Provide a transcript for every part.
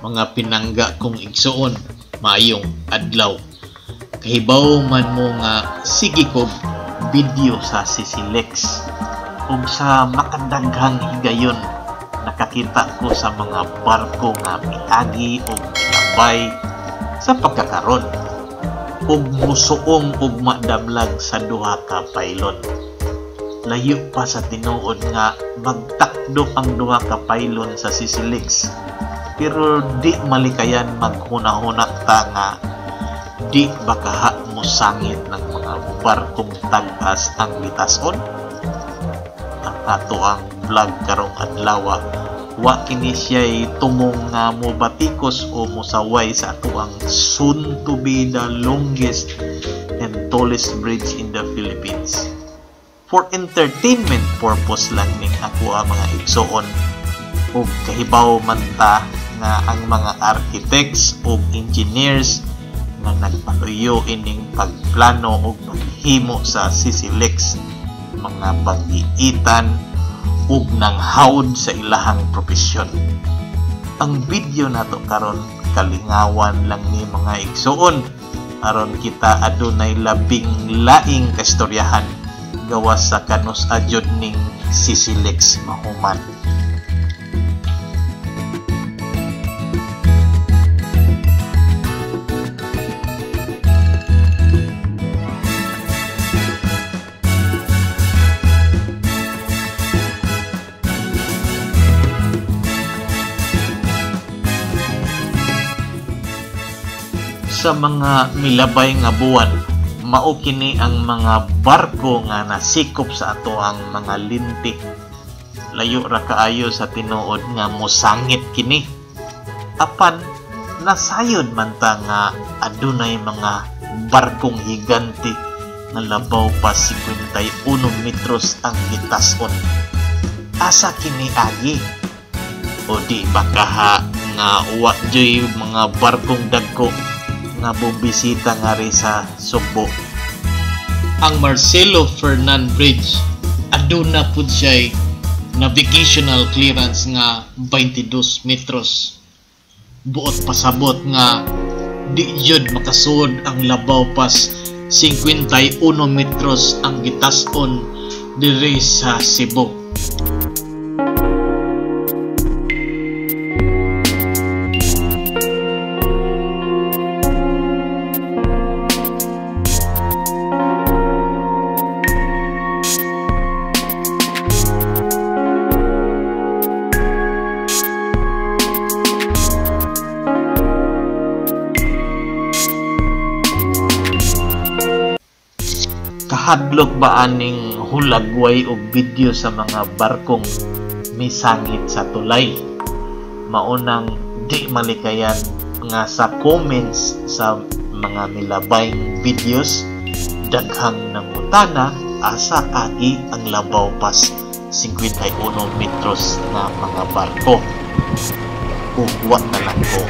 Mga pinangga kong igsuon, maayong adlaw. Kahibaw man mo nga sige ko video sa CCLEX. Ug sa makadaghang higayon, nakakita ko sa mga barko nga miagi o milabay sa pagkakaron ug musuong ug madamlag sa duha ka pylon. Layo pa sa tinuod nga magtakdo ang duha ka pylon sa CCLEX, pero di malikayan maghuna-huna ta nga di bakaha mosangit ng mga barkong tag-as ang litason. Ang ato ang vlog karong adlaw, wa kini siya'y tumong nga mobatikos o mosaway sa ato ang soon to be the longest and tallest bridge in the Philippines. For entertainment purpose lang ning ako ang mga igsuon, ug kahibaw man ta nga ang mga architects ug engineers nga nagpaluyo ining pagplano ug paghimo sa CCLEX, mga banggiitan ug nanghawd sa ilahang propesyon. Ang video nato karon kalingawan lang ni mga igsuon aron kita adunay labing laing kastoryahan gawas sa kanus adyod ning CCLEX mahuman. Sa mga milabay nga buwan, mao kini ang mga barko nga nasikop sa ato ang mga linti. Layo ra kaayo sa tinuod nga mosangit kini. Apan nasayod man ta nga adunay mga barkong higante nga labaw pa 51 metros ang gitason. Asa kini agi? O di bakaha nga wa joy mga barkong dagko nga bumbisita ngari sa Sugbo. Ang Marcelo Fernan Bridge aduna pud siya'y navigational clearance nga 22 metros. Buot pasabot nga di jud makasuod ang labaw pas 51 metros ang gitason diri sa Cebu. Kahadlok ba aning hulagway og video sa mga barkong misangit sa tulay? Maunang di malikayan nga sa comments sa mga milabayng videos, daghang nangutana asa agi ang labaw pas 51 metros na mga barko. Ug wa na lang ko.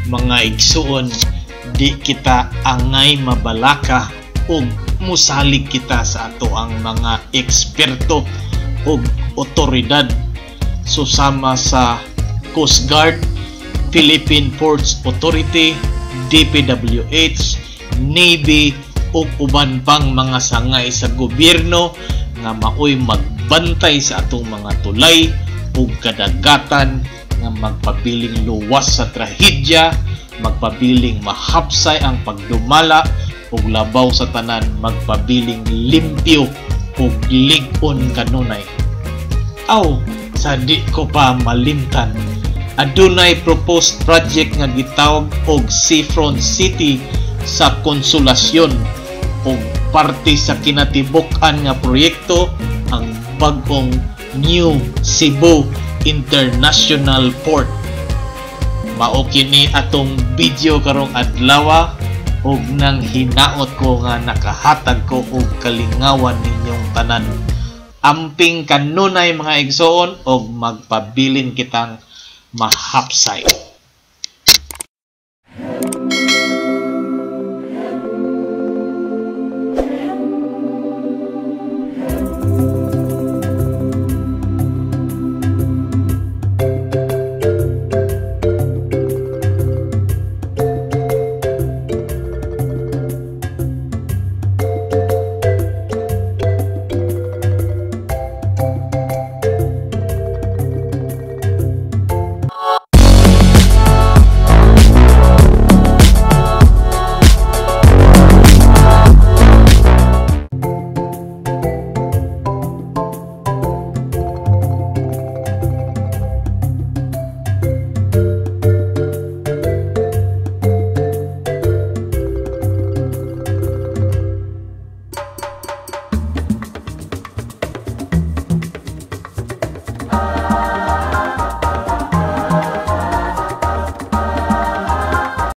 Mga igsuon, di kita angay mabalaka ug musalig kita sa atoang mga eksperto ug otoridad susama sa Coast Guard, Philippine Ports Authority, DPWH, Navy ug uban pang mga sangay sa gobyerno nga maoy magbantay sa atong mga tulay ug kadagatan nga magpabiling luwas sa trahedya, magpabiling mahapsay ang pagdumala ug labaw sa tanan, magpabiling limpyo ug lig-on kanunay. Aw, sa di ko pa malimtan, adunay proposed project nga gitawag og Seafront City sa Consolacion ug parte sa kinatibuk-an nga proyekto ang bag-ong New Cebu International Port. Mao kini atong video karong adlaw ug nang hinaot ko nga nakahatag ko og kalingawan ninyong tanan. Amping kanunay, mga igsoon, og magpabilin kitang mahapsay.